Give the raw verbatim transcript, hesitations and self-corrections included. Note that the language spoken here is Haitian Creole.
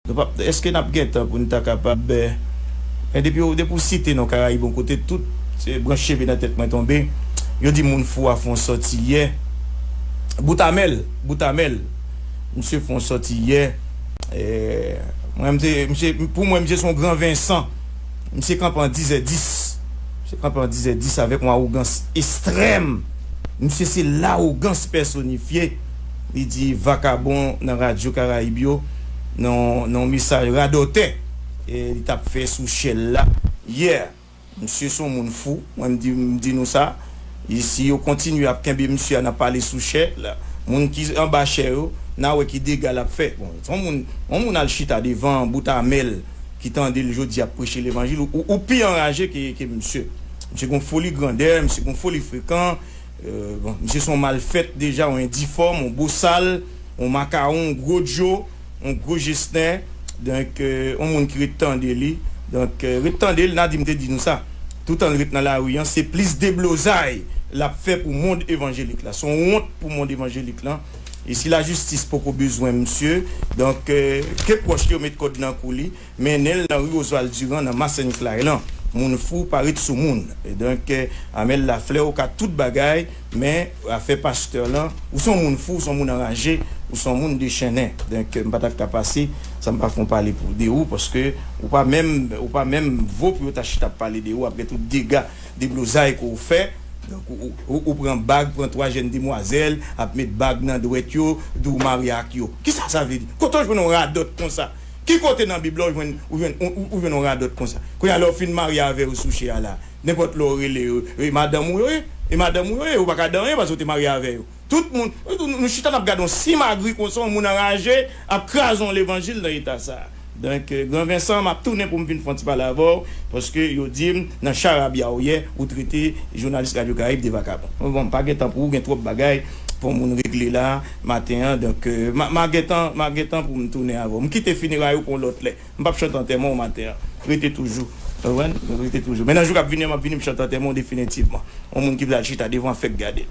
Nou p ap, èske n ap gen tan pou n ta kapab, eh, men depi, depi w site non Karayib yon kote, tout, eh, branch cheve nan tèt mwen tonbe. Yo di moun fou a fè yon sòti yè. Boutamèl, Boutamèl. Misye fè yon sòti yè. Eh, mwen, m te, misye, pou mwen, misye se yon gran Vensan. Misye kanpe an dizè dis. Misye kanpe an dizè dis avèk yon awogans estrèm. Misye se lawogans pèsonifye. Li di vakabon nan Radyo Karayib yo, nan, nan yon mesaj radòtè, eh, li t ap fè sou chè l la yè. Misye se yon moun fou, mwen m di, m di nou sa. E si yo kontinye ap kenbe misye a nan pale sou chè, la, moun ki anba chè yo, n a wè ki dega l ap fè. Bon, se yon moun, yon moun al chita devan Boutamèl ki tande l jodi ap preche levanjil, ou, ou, ou pi anraje ke, ke misye. Misye gon foli grandè, misye gon foli frekan. Eh, bon, misye se yon malfèt deja, yon endifòm, yon bosal, yon makawon, yon gwo djo, yon gwo jesnè. Donk, eh, yon moun ki ret tande li. Donk, eh, ret tande l, n a di m te di nou sa. Toutan l ret nan lari an, se plis deblozay l ap fè pou mond evanjelik la. Se yon wont pou mond evanjelik lan. E si lajistis poko bezwen misye, donk, eh, ke pwòch li yo met kòd nan kou li, mennen l nan ri Oswald Durand nan Masenn Klay lan. Moun fou pa ret sou moun. E donk, eh, Amel Lafleur, ou ka tout bagay, men afè pastè lan, ou se yon moun fou, ou se yon moun anraje, ou se yon moun dechennen. Donk, eh, m pa ta ka pase san m pa fè yon pale pou, de ou, paske ou pa menm, ou pa menm vo pou yo ta chita ap pale de ou, apre tout dega, deblozay ke w fè. Donk, ou, ou, ou, ou pran bag, pran twa jèn demwazèl, ap met bag nan dwèt yo, di w marye ak yo. Kisa sa vle di? Kote w jwenn yon radòt konsa? Ki kote nan Bib la w jwenn, ou jwenn, ou, ou, ou jwenn yon radòt konsa? Kounye a, lè w fin marye avè yo sou chè a la, nenpòt lè w rele yo, e madanm ou yo ye, e madanm ou yo ye, ou pa ka di anyen paske w te marye avè yo. Tout moun, nou, nou chita n ap gade yon simagri konsa, yon moun anraje, ap kraze yon levanjil nan eta sa a. Donk, eh, Gran Vensan, m ap tounen pou m vin fè yon ti pale avè w, paske yo di m, nan charabya w yè, ou trete jounalis Radyo Karayib de vakabon. Bon, m pa gen tan pou ou, gen twòp bagay pou yon moun regle la, maten an. Donk, eh, m a, m a gen tan, m a gen tan pou m tounen avè w. M kite fineray ou pou yon lòt lè. M p ap chante antèman w maten an. Rete toujou. Ou konprann? Rete toujou. Men nan jou k ap vini an, m ap vini, m chante antèman w definitivman. Yon moun ki vle al chita devan fèk gade.